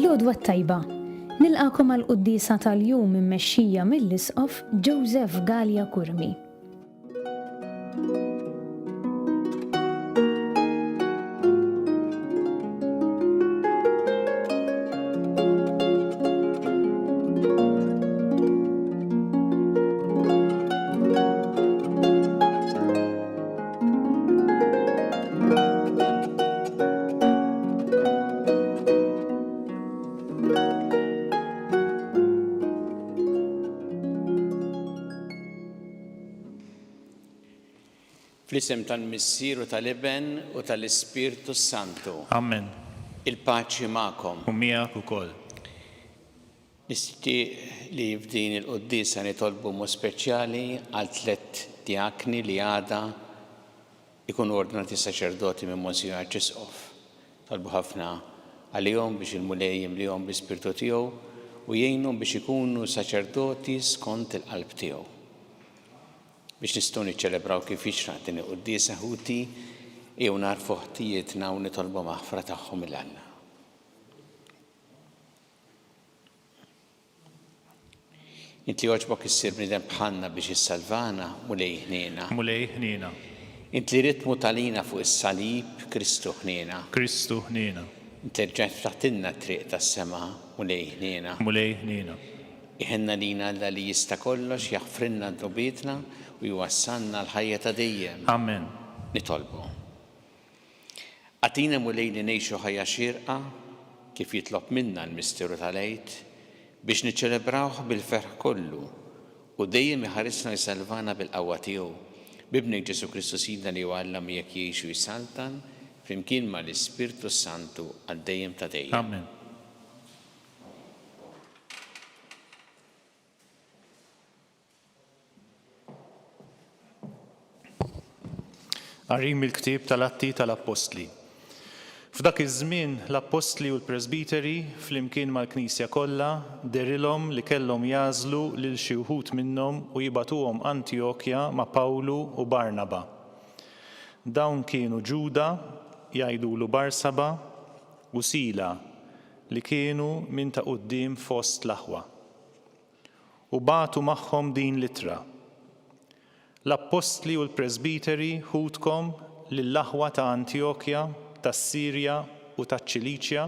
L-għodwa t-tajba. Nilqagħkom għall-quddiesa tal-jum immexxija mill-Isqof Joseph Galea Curmi. Fl-isem tal-Missier u tal-Iben u tal-Ispirtu s-Santu. Amen. Il-paċi magħkom. U miegħek ukoll. Nixtieq li f'din il-quddiesa nitolbu mod speċjali għal tlett djakni li għada ikunu ordnati saċerdoti minn Monsinjur Arċisqof. Nitolbu ħafna għalihom biex il-Mulej jimlihom bl-Ispirtu tiegħu u jgħinhom biex ikunu saċerdoti skont il-qalb tiegħu. Biex nistgħu niċċelebraw kif jixraq din il-quddiesa ħuti, ejjew nagħrfu ħtijietna u nitolbu maħfra tagħhom 'il Alla. Int li għoġbok issir bniedem bħalna biex issalvana, Mulej ħniena. Mulej ħniena. Int li ridt tmut għalina fuq is-salib, Kristu ħniena. Kristu ħniena. Int li rġajt ftaħtilna t-triq tas-sema, Mulej ħniena. Mulej ħniena. Iħenn għalina Alla li jista' kollox, jaħfrilna dnubietna u jwassalna għall-ħajja ta' dejjem. Amen. Nitolbu. Agħtina Mulej li ngħixu ħajja xierqa kif jitlob minna l-misteru tal-Għid biex niċċelebrawh bil-ferħ kollu u dejjem iħarisna u jsalvana bil-qawwa tiegħu. B'Ibnek Ġesù Kristu Sidna li hu Alla miegħek jgħix u jsaltan flimkien ma' l-Ispirtu s-Santu għal dejjem ta' dejjem. Amen. Qari mill-ktieb tal-Atti tal-Appostli. F'dak iż-żmien l-appostli u l-presbiteri, flimkien mal-knisja kollha, dehrilhom li kellhom jagħżlu lil xi wħud minnhom u jibagħtuhom Antjokja ma' Pawlu u Barnaba. Dawn kienu Ġuda, jgħidulu Barsaba, u Sila, li kienu minn ta' quddiem fost l-aħwa. U bagħtu magħhom din l-ittra, L-appostli u l-presbiteri ħutkom lill-aħwa ta' Antjokja, tas-Sirja u taċ-Ċiliċja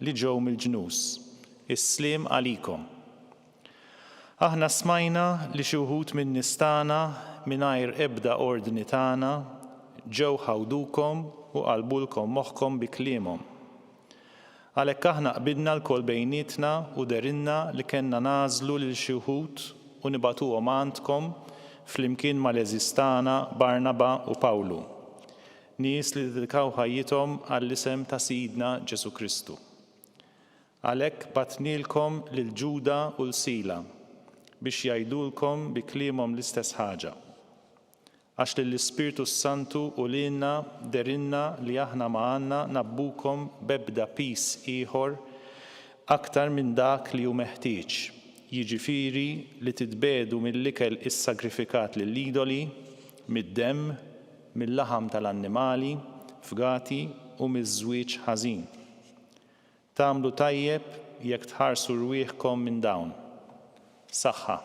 li ġew mill-ġnus, is-sliem għalikom. Aħna smajna li xi wħud min-nies tagħna mingħajr ebda ordni tagħna ġew ħawdukom u qalbulkom moħħkom bi kliemhom. Għalhekk aħna qbidna lkoll bejnietna u dehrilna li kellna nagħżlu lil xi wħud u nibagħtuhom għandkom flimkien mal-għeżież tagħna Barnaba u Pawlu, nies li ddedikaw ħajjithom għall-isem ta' Sidna Ġesù Kristu. Għalhekk bgħatnielkom lil Ġuda u 'l Sila biex jgħidulkom bi kliemhom l-istess ħaġa. Għax lill-Ispirtu s-Santu u lilna dehrilna li aħna ma għandna ngħabbukom b'ebda piż ieħor aktar minn dak li hu meħtieġ, jiġifieri li titbiegħdu mill-ikel issagrifikat lill-idoli, mid-demm, mil-laħam tal-annimali fgati u miż-żwieġ ħażin. Tagħmlu tajjeb jekk tħarsu rwieħkom minn dawn. Saħħa.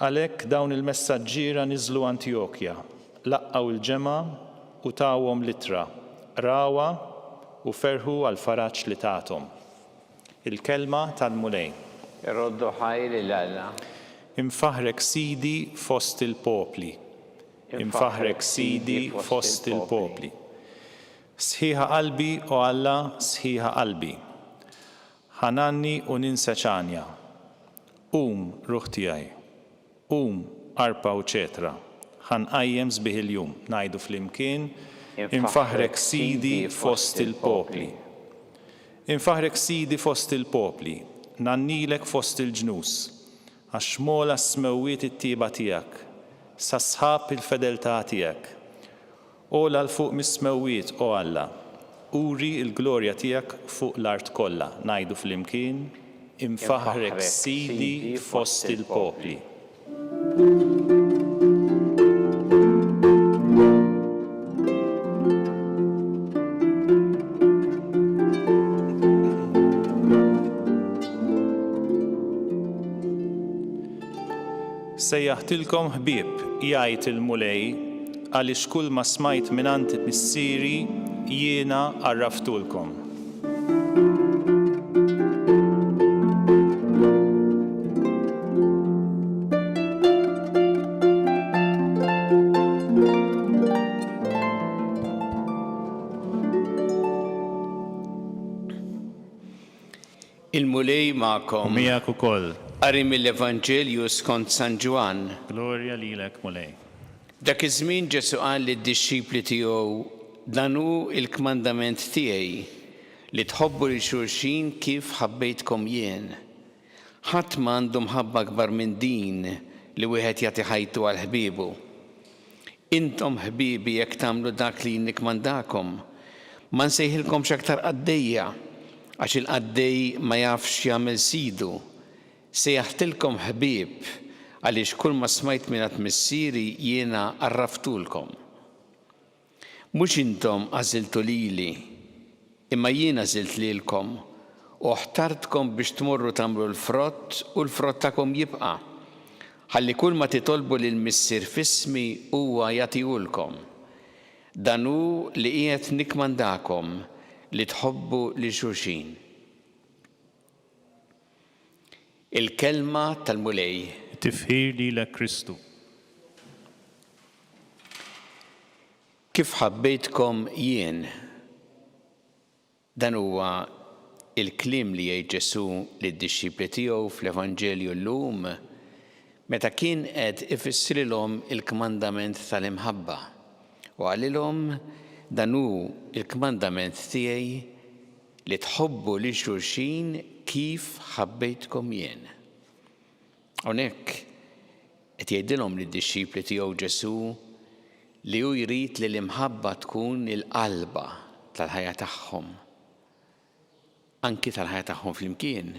Għalhekk dawn il-messaġġiera niżlu Antjokja, laqgħu l-ġemgħa u tawhom l-ittra, qrawha u ferħu għall-faraġ li tathom. Il-Kelma tal-Mulej. Irroddu ħajr lil Alla. Infaħħrek Sidi fost il-popli. Infaħħrek Sidi fost il-popli. Sħiħa qalbi, o Alla, sħiħa qalbi. Ħa ngħanni u ninseġ għanja. Qum, ruħ tiegħi. Qum, arpa u ċetra. Ħa nqajjem sbieħ il-jum. Ngħidu flimkien, Infaħħrek Sidi fost il-popli. Infaħħrek Sidi fost il-popli, ngħannilek fost il-ġnus. Għax m'ogħla s-smewwiet it-tjieba tiegħek, sas-sħab il-fedeltà tiegħek. Ogħla 'l fuq mis-smewwiet, o Alla, uri l-glorja tiegħek fuq l-art kollha. Ngħidu flimkien, Infaħħrek Sidi fost il-popli. Sejjaħtilkom ħbieb, jgħid il-Mulej, għaliex kulma smajt mingħand Missieri jiena għarraftulkom. Il-Mulej magħkom. U miegħek ukoll. Qari mill-Evanġelju skont San Ġwann. Glorja lilek, Mulej. Dak iż-żmien Ġesù qal lid-dixxipli tiegħu, Dan hu l-kmandament tiegħi, li tħobbu lil xulxin kif ħabbejtkom jien. Ħadd ma għandu mħabba akbar minn din li wieħed jagħti ħajtu għal ħbiebu. Intom ħbiebi jekk tagħmlu dak li jien nikkmandakom. Ma nsejħilkomx aktar qaddejja, għax il-qaddej ma jafx x'jagħmel sidu. Sejjaħtilkom ħbieb, għaliex kulma smajt mingħand Missieri jiena għarraftulkom. Mhux intom għażiltu lili, imma jien għażilt lilkom, u ħtartkom biex tmorru tagħmlu l-frott u l-frott tagħkom jibqa', ħalli kulma titolbu lill-Missier f'ismi huwa jagħtihulkom. Dan hu li qiegħed nikkmandakom, li tħobbu lil xulxin. Il-Kelma tal-Mulej. Tifħir lilek Kristu. Kif ħabbejtkom jien. Dan huwa l-kliem li jgħid Ġesù lid-dixxipli tiegħu fl-Evanġelju llum meta kien qed ifissrilhom il-kmandament tal-imħabba. U qalilhom, Dan hu l-kmandament tiegħi li tħobbu lil xulxin kif ħabbejtkom jien. Hawnhekk qed jgħidilhom lid-dixxipli tiegħu Ġesù li hu jrid li l-imħabba tkun il-qalba tal-ħajja tagħhom, anki tal-ħajja tagħhom flimkien.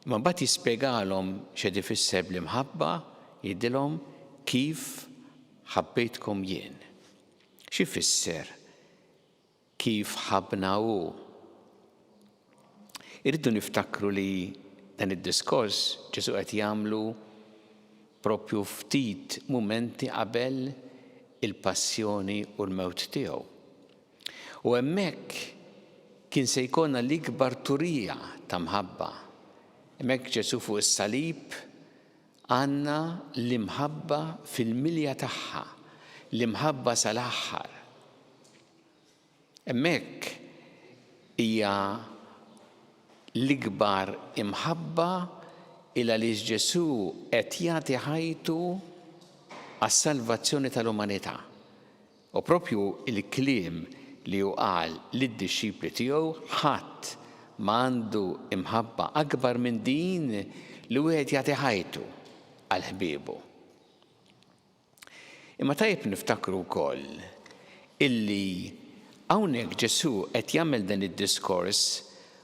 Imma mbagħad jispjegalhom x'qed ifisser bl-imħabba, jgħidilhom kif ħabbejtkom jien. X'ifisser kif ħabbna hu. Irridu niftakru li dan id-diskors Ġesù qed jagħmlu propju ftit mumenti qabel il-passjoni u l-mewt tiegħu. U hemmhekk kien se jkollna l-ikbar turija ta' mħabba. Hemmhekk Ġesù fuq is-salib għandna l-imħabba fil-milja tagħha, l-imħabba sal-aħħar. Hemmhekk hija l-ikbar imħabba il għaliex Ġesù qed jagħti ħajtu għas-salvazzjoni tal-umanità. U propju l-kliem li hu qal lid-dixxipli tiegħu, ħadd ma għandu imħabba akbar minn din li wieħed jagħti ħajtu għal ħbiebu. Imma tajjeb niftakru wkoll illi hawnhekk Ġesù qed jagħmel dan id-diskors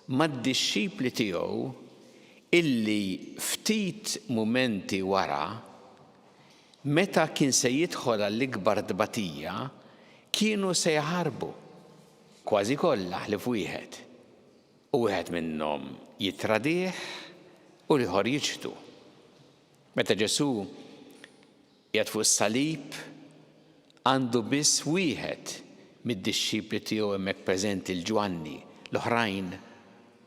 mad-dixxipli tiegħu illi ftit mumenti wara, meta kien se jidħol għall-ikbar tbatija, kienu se jaħarbu, kważi kollha ħlief wieħed. U wieħed minnhom jittradih u l-ieħor jiċħdu. Meta Ġesù qiegħed fuq is-salib, għandu biss wieħed mid-dixxipli tiegħu hemmhekk preżenti, 'l Ġwanni, l-oħrajn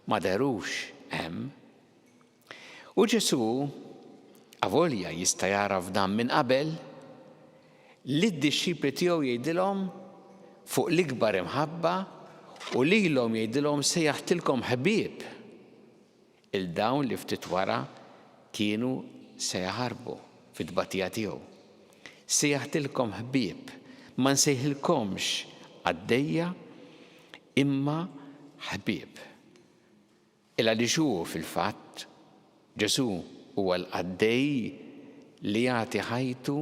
ma dherux hemm. U Ġesù, avolja jista' jagħraf dan minn qabel, lid-dixxipli tiegħu jgħidilhom fuq l-ikbar imħabba u lilhom jgħidilhom sejjaħtilkom ħbieb. 'il dawn li ftit wara kienu se jaħarbu fit-tbatija tiegħu. Sejjaħtilkom ħbieb, ma nsejħilkomx qaddejja, imma ħbieb. Il għaliex hu fil-fatt, Ġesù huwa l-qaddej li jagħti ħajtu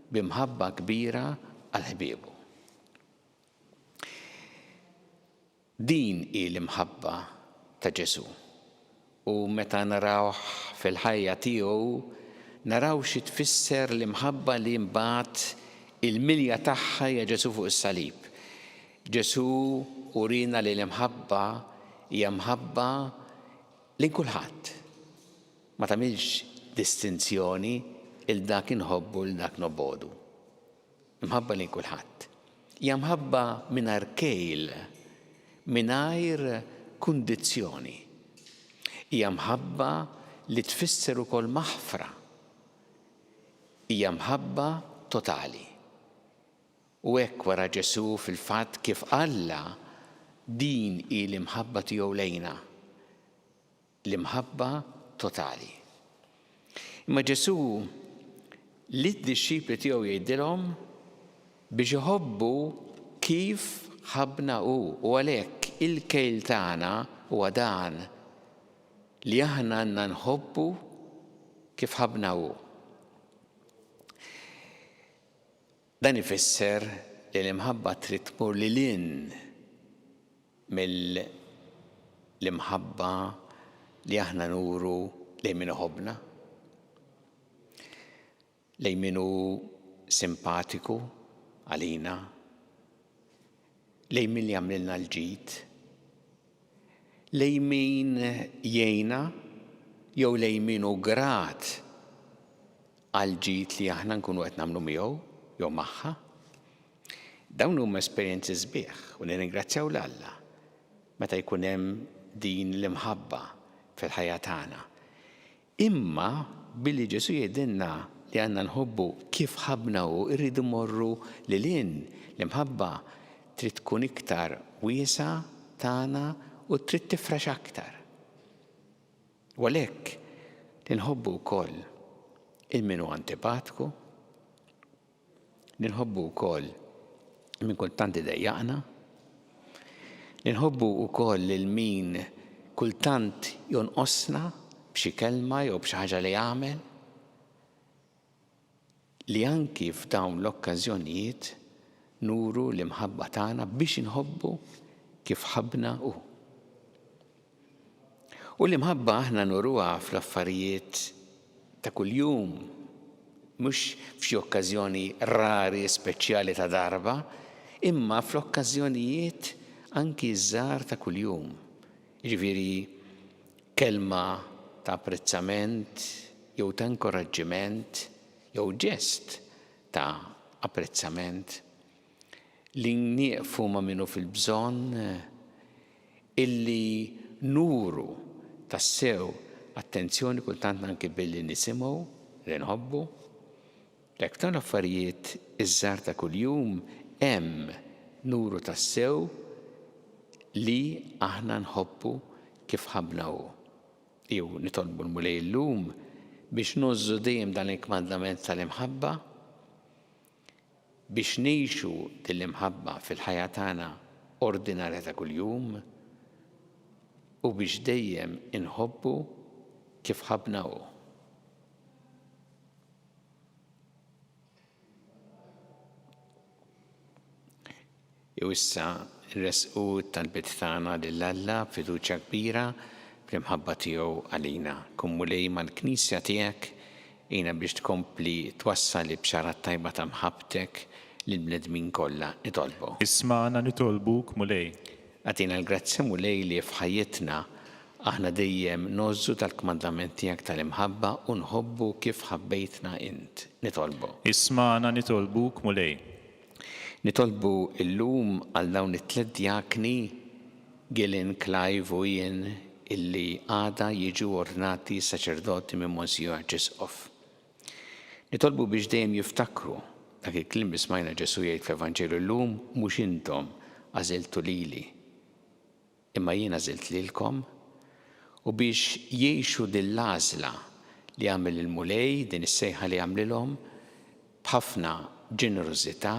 bi mħabba kbira għal ħbiebu. Din hi l-imħabba ta' Ġesù. U meta narawh fil-ħajja tiegħu, naraw xi tfisser l-imħabba li mbagħad il-milja tagħha hija Ġesù fuq is-salib. Ġesù uriena li l-imħabba hija mħabba lejn kulħadd. Ma tagħmilx distinzjoni. 'il dak inħobbu 'l dak nobogħdu. Imħabba lejn kulħadd. Hija mħabba mingħajr kejl, mingħajr kundizzjoni. Hija mħabba li tfisser ukoll maħfra. Hija mħabba totali. U hekk wera Ġesù fil-fatt kif Alla din hi l-imħabba tiegħu lejna, l-imħabba totali. Imma Ġesù lid-dixxipli tiegħu jgħidilhom biex iħobbu kif ħabbna hu u għalhekk il-kejl tagħna huwa dan li aħna għandna nħobbu kif ħabbna hu. Dan ifisser li l-imħabba trid tmur lil hinn mill-imħabba li aħna nuru lejn min iħobbna, lejn min hu simpatiku għalina, lejn min jagħmlilna l-ġid, lejn min jgħinna jew lejn min hu grat għall-ġid li aħna nkunu qed nagħmlu miegħu jew magħha. Dawn huma esperjenzi sbieħ u nirringrazzjaw 'l Alla meta jkun hemm din l-imħabba fil-ħajja tagħna. Imma billi Ġesù jgħidilna li għandna nħobbu kif ħabbna hu, irridu mmorru lil hinn. L-imħabba trid tkun iktar wiesgħa tagħna u trid tifrex aktar. U għalhekk li nħobbu wkoll il min hu antipatku, li nħobbu wkoll min kultant idejjaqna, li nħobbu wkoll lil min kultant jonqosna b'xi kelma jew b'xi ħaġa li jagħmel. Li anki f'dawn l-okkażjonijiet nuru l-imħabba tagħna biex inħobbu kif ħabbna hu. U l-imħabba aħna nuruha fl-affarijiet ta' kuljum, mhux f'xi okkażjoni rari speċjali ta' darba, imma fl-okkażjonijiet anki ż-żgħar ta' kuljum. Jiġifieri kelma ta' apprezzament jew ta' inkoraġġiment jew ġest ta' apprezzament, li nieqfu ma' min hu fil-bżonn, illi nuru tassew attenzjoni kultant anki billi nisimgħu li nħobbu. Hekk f'dawn l-affarijiet iż-żgħar ta' kuljum hemm nuru tassew li aħna nħobbu kif ħabbna hu. Jew nitolbu l-Mulej illum biex ngħożżu dejjem dan il-kmandament tal-imħabba, biex ngħixu din l-imħabba fil-ħajja tagħna ordinarja ta' kuljum u biex dejjem inħobbu kif ħabbna hu. U issa nressqu t-talbiet tagħna lil Alla b'fiduċja kbira fl-imħabba tiegħu għalina. Kun Mulej mal-Knisja tiegħek, għinha biex tkompli twassal il-bxara t-tajba ta' mħabbtek lill-bnedmin kollha. Nitolbu. Ismagħna nitolbuk, Mulej. Agħtina l-grazzja, Mulej, li f'ħajjitna aħna dejjem ngħożżu tal-kmandament tiegħek tal-imħabba u nħobbu kif ħabbejtna int. Nitolbu. Ismagħna nitolbuk, Mulej. Nitolbu llum għal dawn it-tlett djakni, Gillian, Clive u Ian, illi għada jiġu ordnati saċerdoti minn Monsinjur Arċisqof. Nitolbu biex dejjem jiftakru dak il-kliem li smajna Ġesù jgħid fl-Evanġelju llum, Mhux intom għażiltu lili, imma jien għażilt lilkom, u biex jgħixu din l-għażla li għamel il-Mulej, din is-sejħa li għamlilhom, b'ħafna ġenerożità,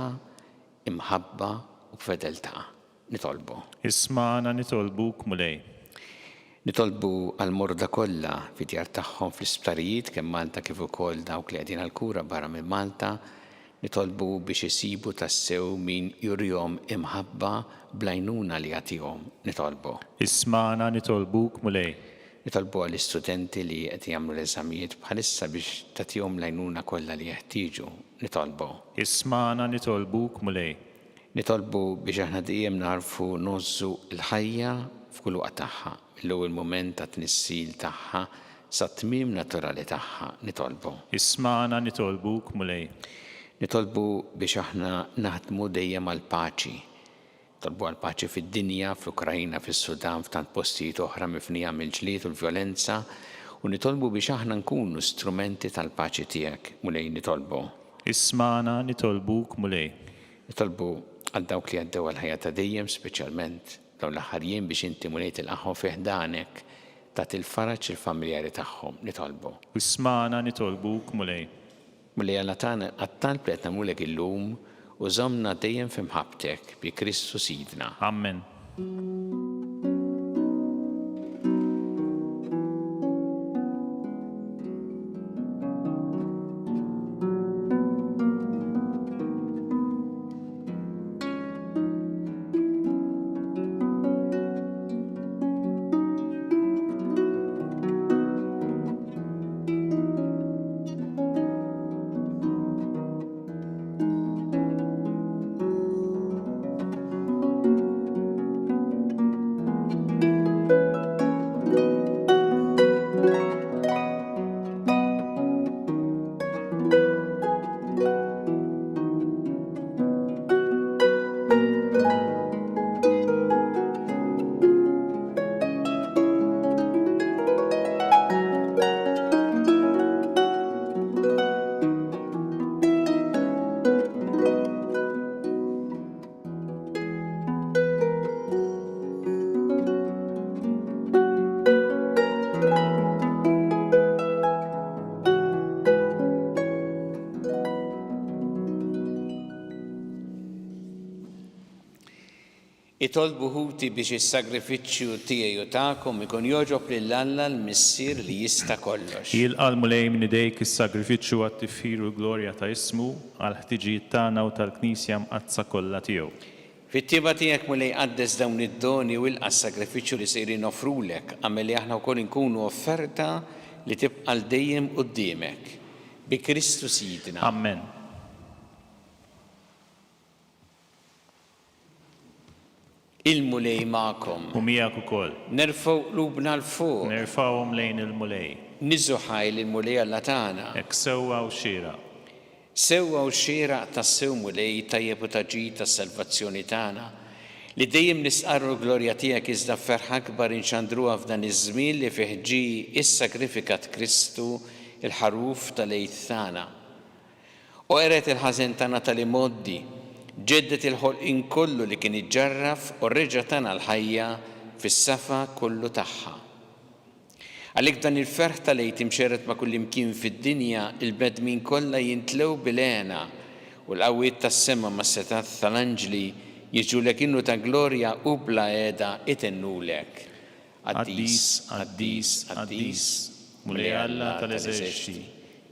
imħabba u b'fedeltà. Nitolbu. Ismagħna nitolbuk, Mulej. Nitolbu għall-morda kollha fid-djar tagħhom fl-isptarijiet kemm Malta kif ukoll dawk li qegħdin għall-kura barra minn Malta. Nitolbu biex isibu tassew min jurihom imħabba bl-għajnuna li jagħtihom. Nitolbu. Ismagħna nitolbuk, Mulej. Nitolbu għall-istudenti li qed jagħmlu l-eżamijiet bħalissa biex tagħtihom l-għajnuna kollha li jeħtieġu. Nitolbu. Ismagħna nitolbuk, Mulej. Nitolbu biex aħna dejjem nagħrfu ngħożżu l-ħajja f'kull waqt tagħha, mill-ewwel mument tat-tnissil tagħha. Sat-tmiem naturali tagħha, nitolbu. Ismagħna nitolbuk, Mulej. Nitolbu biex aħna naħdmu dejjem għall-paċi. Nitolbu għall-paċi fid-dinja, fl-Ukraina, fis-Sudan, f'tant postijiet oħra mifnija mill-ġlied u l-vjolenza, u nitolbu biex aħna nkunu strumenti tal-paċi tiegħek, Mulej, nitolbu. Ismagħna nitolbuk, Mulej. Nitolbu għal dawk li għaddew għall-ħajja ta' dejjem, speċjalment dawn l-aħħar jiem biex inti, Mulej, tilqagħhom fi ħdanek, tagħti l-faraġ lill-familjari tagħhom. Nitolbu. Ismagħna nitolbuk, Mulej. Mulej Alla tagħna, għat-talb li qed nagħmlulek illum u żommna dejjem fi mħabbtek, bi Kristu Sidna. Ammen. Itolbu ħuti biex is-sagrifiċċju tiegħi u tagħkom ikun jogħġob lil Alla l-Missier li jista' kollox. Jilqa' l-Mulej minn idejk is-sagrifiċċju għat-tifħir u l-glorja ta' ismu, għall-ħtiġijiet tagħna u tal-Knisja mqaddsa kollha tiegħu. Fit-tjieba tiegħek, Mulej, qaddes dawn id-doni u ilqa' s-sagrifiċċju li sejrin noffrulek, agħmel li aħna wkoll inkunu offerta li tibqa' għal dejjem quddiemek. Bi Kristu Sidna. Ammen. Il-Mulej magħkom. U miegħek ukoll. Nerfgħu qlubna 'l fuq. Nerfgħuhom lejn il-Mulej. Niżżu ħajr lill-Mulej Alla tagħna. Hekk sewwa u xieraq. Sewwa u xieraq tassew Mulej, tajjeb u ta' ġid għas-salvazzjoni tagħna, li dejjem nistqarru l-glorja tiegħek iżda b'ferħ akbar inxandruha f'dan iż-żmien li fih ġie issagrifikat Kristu, il-Ħaruf tal-Għid tagħna. U qered il-ħażen tagħna tal-imgħoddi, ġedded il-ħolqien kollu li kien iġġarraf u reġa' tana l-ħajja fis-safa kollu tagħha. Għalhekk b'dan il-ferħ tal-Għid imxerred ma' kullimkien fid-dinja, il-bnedmin kollha jintlew bil-hena, u l-qawwiet tas-sema mas-setgħat tal-anġli jiġrulek innu ta' glorja u bla heda itennulek, Qaddis, qaddis, qaddis, Mulej Alla tal-eżerċti,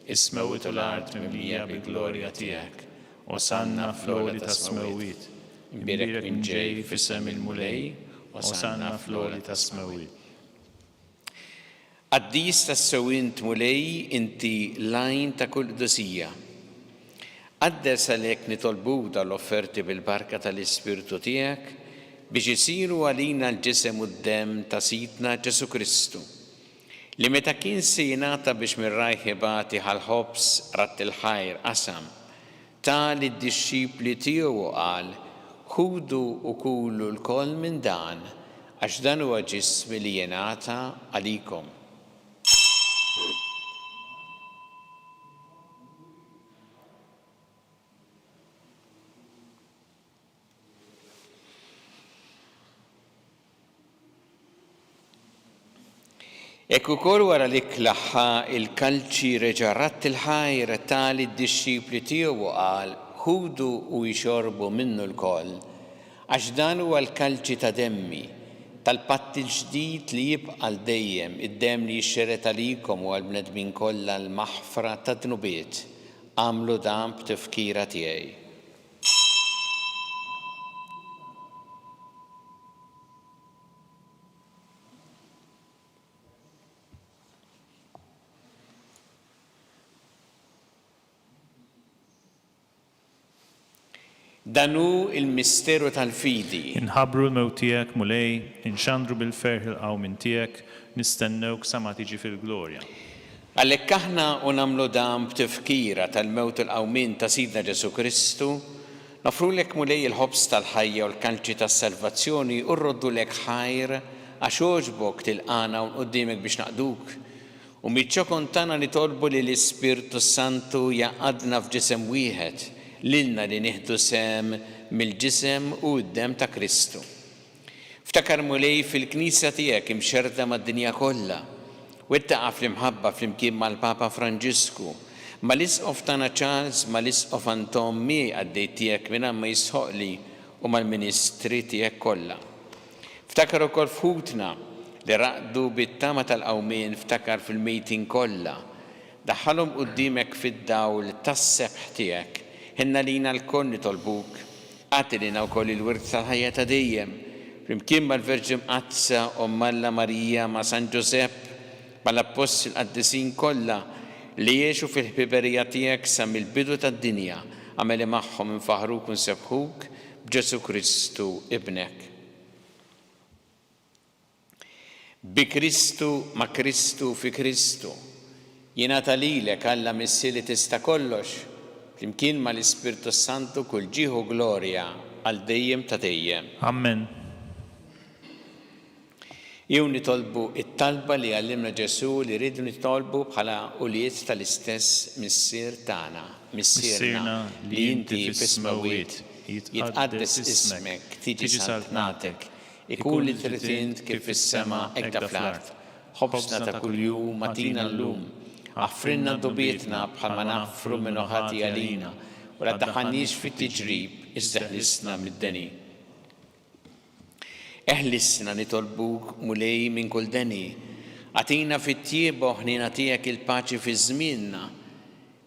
is-smewwiet u l-art mimlija bil-glorja tiegħek. Osanna fl-għoli tas-smewwiet. Imbierek min ġej f'isem il-Mulej, Osanna fl-għoli tas-smewwiet. Qaddis tassew int, Mulej, inti l-għajn ta' kull qdusija. Qaddes għalhekk nitolbuk dawn l-offerti bil-barka tal-Ispirtu tiegħek biex isiru għalina l-ġisem u d-demm ta' Sidna Ġesù Kristu, li meta kien se jingħata biex minn rajh ibati ħa l-ħobż, radd il-ħajr, qasam, ta lid-dixxipli tiegħu u qal, Ħudu u kulu lkoll minn dan, għax dan huwa ġismi li jingħata għalikom. Hekk ukoll wara l-ikla ħa l-kalċi reġa' radd il-ħajr ta lid-dixxipli tiegħu u qal, Ħudu u ixorbu minnu lkoll, Għax dan huwa l-kalċi ta' demmi, tal-patt il-ġdid li jibqa' għal dejjem, id-demm li jixxerred għalikom u għall-bnedmin kollha għall-maħfra tad-dnubiet. Agħmlu dan b'tifkira tiegħi. Dan hu l-misteru tal-fidi. Inħabbru l-mewt tiegħek, Mulej, inxandru bil-ferħ il-qawmien tiegħek, nistennewk sa ma tiġi fil-glorja. Għalhekk aħna u nagħmlu dan b'tifkira tal-mewt u l-qawmien ta' Sidna Ġesù Kristu, noffrulek Mulej il-ħobż tal-ħajja u l-kalċi tas-salvazzjoni u rroddulek ħajr għax għoġbok tilqagħna hawn quddiemek biex naqduk U miċ-ċokon tagħna nitolbu li l-Ispirtu s-Santu jgħaqqadna f'ġisem wieħed, lilna li nieħdu sehem mill-ġisem u d-demm ta' Kristu. Ftakar Mulej fil-Knisja tiegħek imxerrda mad-dinja kollha. Wettaqha fl-imħabba flimkien mal-Papa Franġisku, mal-Isqof tagħna Charles, mal-Isqof Anton miegħi qaddej tiegħek mingħajr ma jistħoqqli u mal-ministri tiegħek kollha. Ftakar ukoll f'ħutna li raqdu bit-tama tal-qawmien ftakar fil-mejtin kollha. Daħħalhom quddiemek fid-dawl tas-sebħ tiegħek. Ħenn għalina lkoll nitolbuk. Agħti lilna wkoll il-wirt tal-ħajja ta' dejjem, flimkien mal-Verġni Mqaddsa Omm Alla Marija, ma' San Ġużepp, mal-Appostli l-qaddisin kollha li għexu fil-ħbiberija tiegħek sa mill-bidu tad-dinja, agħmel li magħhom infaħħruk u nsebbħuk b'Ġesù Kristu Ibnek. Bi Kristu, ma' Kristu, fi Kristu, jingħata lilek, Alla Missier li tista' kollox, flimkien mal-Ispirtu s-Santu kull ġieħ u glorja għal dejjem ta' dejjem. Ammen. Jew nitolbu t-talba li għallimna Ġesù li rridu nitolbu bħala ulied tal-istess Missier tagħna, Missierna li inti fis-smewwiet, jitqaddes ismek, tiġi saltnatek, ikun li trid int kif fis-sema hekk fl-art. Ħobżna ta' kuljum agħtina llum. Aħfrilna dnubietna bħalma naħfru min hu ħati għalina, u la ddaħħalniex fit-tiġrib, iżda ħlisna mid-deni. Eħlisna, nitolbuk, Mulej, minn kull deni. Agħtina fit-tjieba u ħniena tiegħek il-paċi fi żmienna,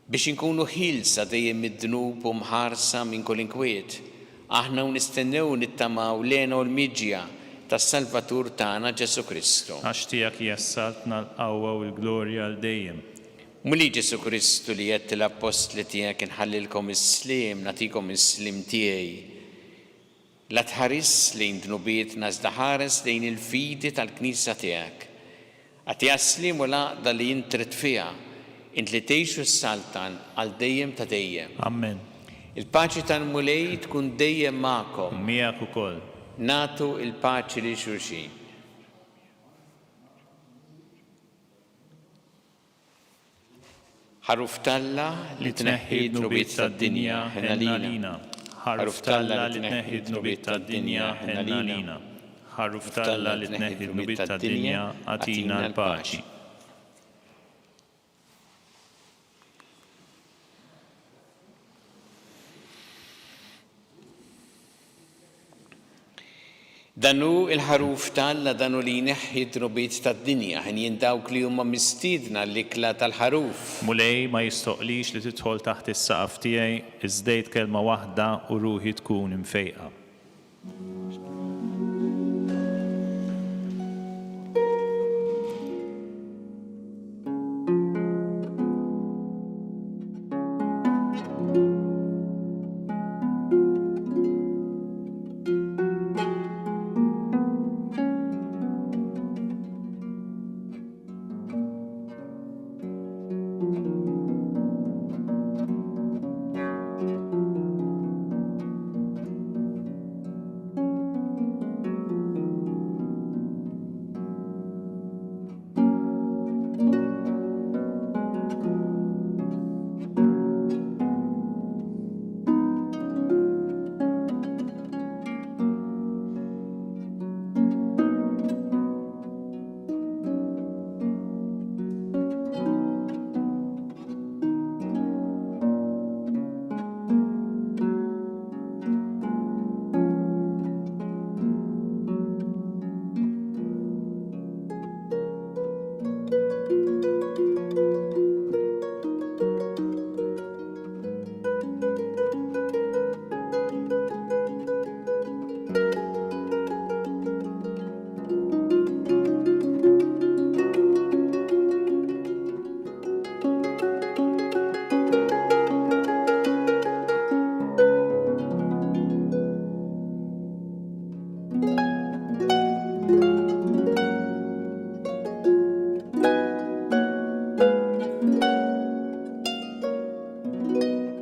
biex inkunu ħielsa dejjem mid-dnub u mħarsa minn kull inkwiet, aħna u nistennew u nittamaw l-hena u l-miġja tas-Salvatur tagħna Ġesù Kristu. Għax tiegħek hija s-saltna, l-qawwa u l-glorja għal dejjem. Mulej Ġesù Kristu li għedt lill-appostli tiegħek inħallilkom is-sliem, nagħtikom is-sliem tiegħi. La tħarisx lejn dnubietna iżda ħares lejn il-fidi tal-Knisja tiegħek. Agħtiha s-sliem u l-għaqda li int trid fiha, int li tgħix u ssaltan għal dejjem ta' dejjem. Ammen. Il-paċi tal-Mulej tkun dejjem magħkom. U miegħek ukoll. Nagħtu l-paċi lil xulxin. Ħaruf t'Alla li tneħħi d-dnubiet tad-dinja, ħenn għalina. Ħaruf t'Alla li tneħħi d-dnubiet tad-dinja, ħenn għalina. Ħaruf t'Alla li tneħħi d-dnubiet tad-dinja, agħtina l-paċi. Dan hu l-Ħaruf ta' Alla, dan hu li jneħħi d-dnubiet tad-dinja. Henjin dawk li huma mistiedna għall-ikla tal-Ħaruf. Mulej, ma jistħoqqlix li tidħol taħt is-saqaf tiegħi, iżda għid kelma waħda u ruħi tkun imfejqa.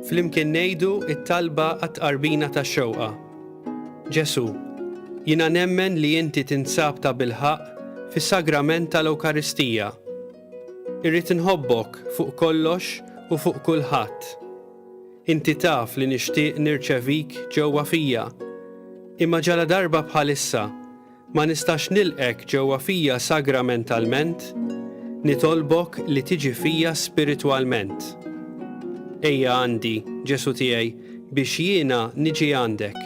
Flimkien ngħidu t-talba għat-tqarbina tax-xewqa. Ġesù, jiena nemmen li inti tinsab tabilħaqq fis-sagrament tal-Ewkaristija. Irrid inħobbok fuq kollox u fuq kulħadd. Inti taf li nixtieq nirċevik ġewwa fija, imma ġaladarba bħalissa ma nistax nilqgħek ġewwa fija sagramentalment, nitolbok li tiġi fija spiritwalment. Ejja għandi, Ġesù tiegħi, biex jiena niġi għandek.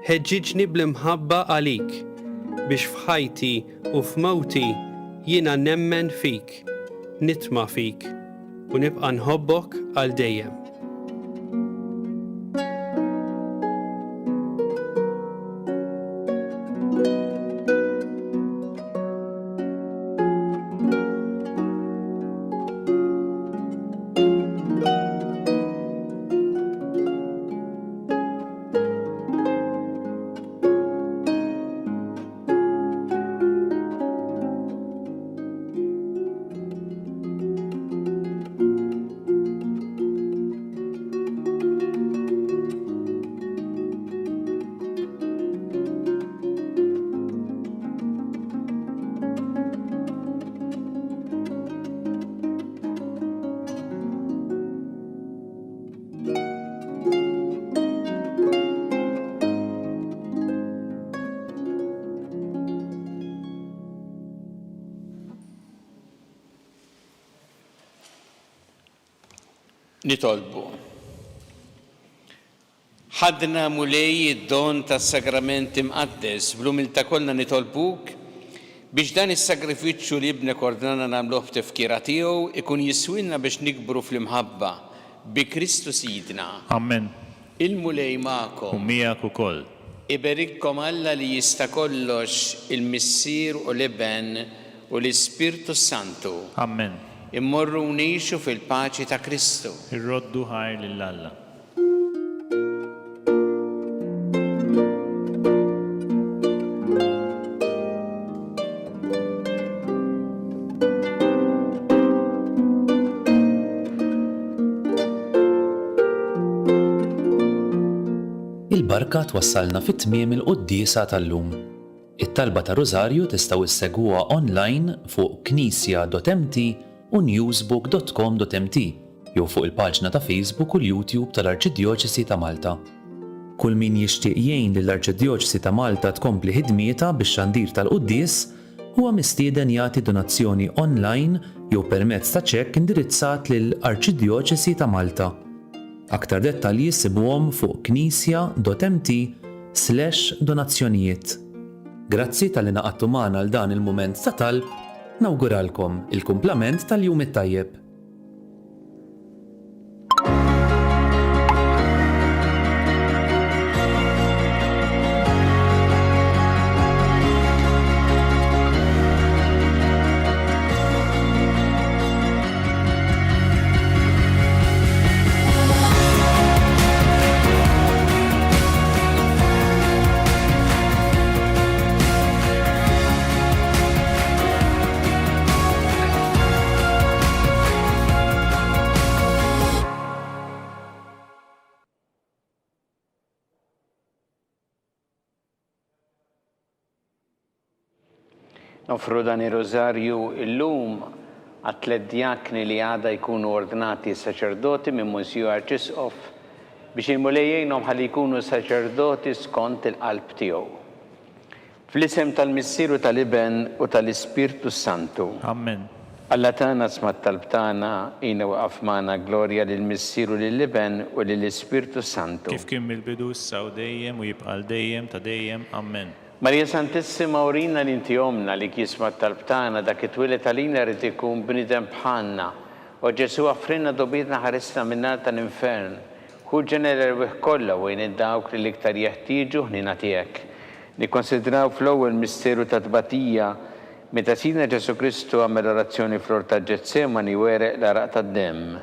Ħeġġiġni bl-imħabba għalik, biex f'ħajti u f'mewti jiena nemmen fik, nitma' fik, u nibqa' nħobbok għal dejjem. Nitolbu. Ħadna Mulej id-don tas-Sagrament Imqaddes, bl-umiltà kollha nitolbuk biex dan is-sagrifiċċju li Ibnek ordnana nagħmluh b'tifkira tiegħu ikun jiswilna biex nikbru fl-imħabba bi Kristu Sidna. Amen. Il-Mulej magħkom. U miegħek ukoll. Iberikkom Alla li jista' kollox, il-Missier u l-Iben u l-Ispirtu s-Santu. Amen. Immorru u ngħixu fil-paċi ta' Kristu. Irroddu ħajr lil Alla. Il-barka twassalna fi tmiem il-quddiesa tal-lum. It-talba ta' Rużarju tistgħu issegwuha online fuq knisja.mt u newsbook.com.mt jew fuq il-paġna ta' Facebook u l-YouTube tal-Arċidjoċesi ta' Malta. Kull min jixtieq jgħin lill-Arċidjoċesi ta' Malta tkompli ħidmietha bix-xandir tal-quddies huwa mistieden jagħti donazzjoni online jew permezz ta' ċekk indirizzat lil Arċidjoċesi ta' Malta. Aktar dettalji ssibuhom fuq knisja.mt slash donazzjonijiet. Grazzi talli ngħaqadtu magħna għal dan il-mument ta' talb, nawguralkom il-kumplament tal-jum it-tajjeb. Noffru dan ir-Rużarju illum għat-tlett djakni li għada jkunu ordnati saċerdoti minn Monsiju Arċisqof biex il-Mulej jgħinhom ħalli jkunu saċerdoti skont il-qalb tiegħu. Fl-isem tal-Missier u tal-Iben u tal-Ispirtu s-Santu. Amen. Alla tagħna sma' t-talb tagħna, għinna u iqaf magħna, glorja lill-Missier u lill-Iben u lill-Ispirtu s-Santu. Kif kien mill-bidu, issa u dejjem, u jibqa' għal dejjem ta' dejjem. Amen. Marija Santissima urina li inti Ommna, li jisma' t-talb tagħna, dak it-twieled għalina jrid ikun bniedem bħalna. O Ġesù aħfrilna dnubietna ħarisna min-nar tal-infern. Ħu ġenna l-erwieħ kollha u għin 'il dawk li l-iktar jeħtieġu ħniena tiegħek. Nikkonsidraw fl-ewwel misteru ta' tbatija, meta Sidna Ġesù Kristu għamel orazzjoni fl-ort ta' Ġetsemani u għereq l-għaraq tad-demm.